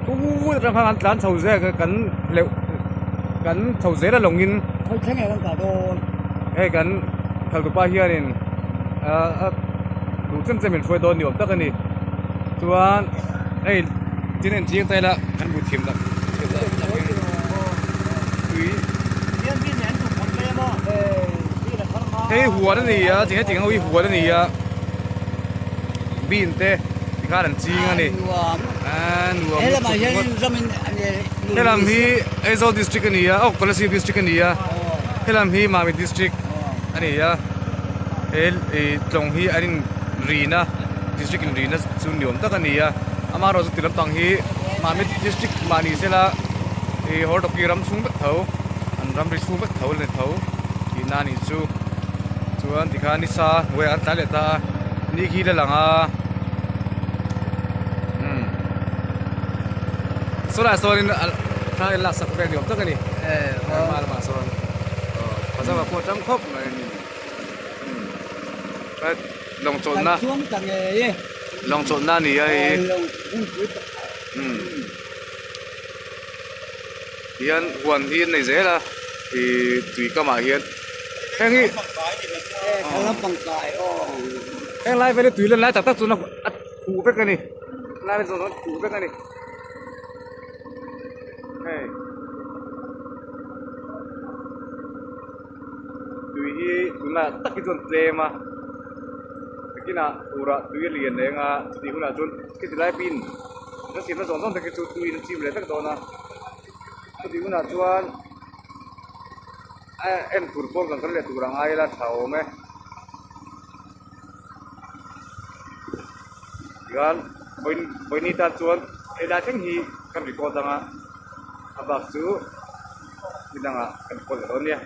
Thu atang khan an tlan chho zel a kan hleuh kan chho zel a lawngin Khawi thleng nge kan kal dawn? Hei kan khaltupa hianin a duh chem chem min hruai dawn ni awm tak a ni. Chuan hei tin en chiang ta ila kan bu thiam tak tui hei huan a ni a tinge ting ho hi huan a ni a bean te tikhan an ching a ni helam hi Aizawl district a ni a aw Kolasib district a ni a helam hi Mamit district a ni a he tlawng hi an in rina district in rina chu ni awm tak a ni a amaherawhchu ti lampang hi Mamit district mah ni sela ih Hawrtawki ram chhung vek tho an ramri chhung vek tho a ni tho tihna a nih chu chuan tikhan nisa hnuaiah an tlai leh ta a ni khi la lang a umm sawlaiah sawnin thla in laksak vel ni awm tak a ni hma lamah sawn pajama pawh a tang khawp mai lawng chawlhna lawng chawlhna a ni a hei hian huan hi an nei zel a ih tui kamah hian heng hi heng lai vel hi tui lan lai tak tak chuan a khuh vek a ni helai vel zawng zawng a khuh vek a ni hei. Tui hi tunah tak hi chuan tlem a nakinah furah tui a lian leng a chutih hunah chuan khiti lai pin kan siamna zawng zawng te khi chu tuiin a chim leh vek dawn a chutih hunah chuan a en tur pawn kan kal leh tur a ngai ila tha awm e tichuan vawiin tan chuan helai thleng hi kan record ang a a bak chu. Ni dangah kan kawl leh dawn nia.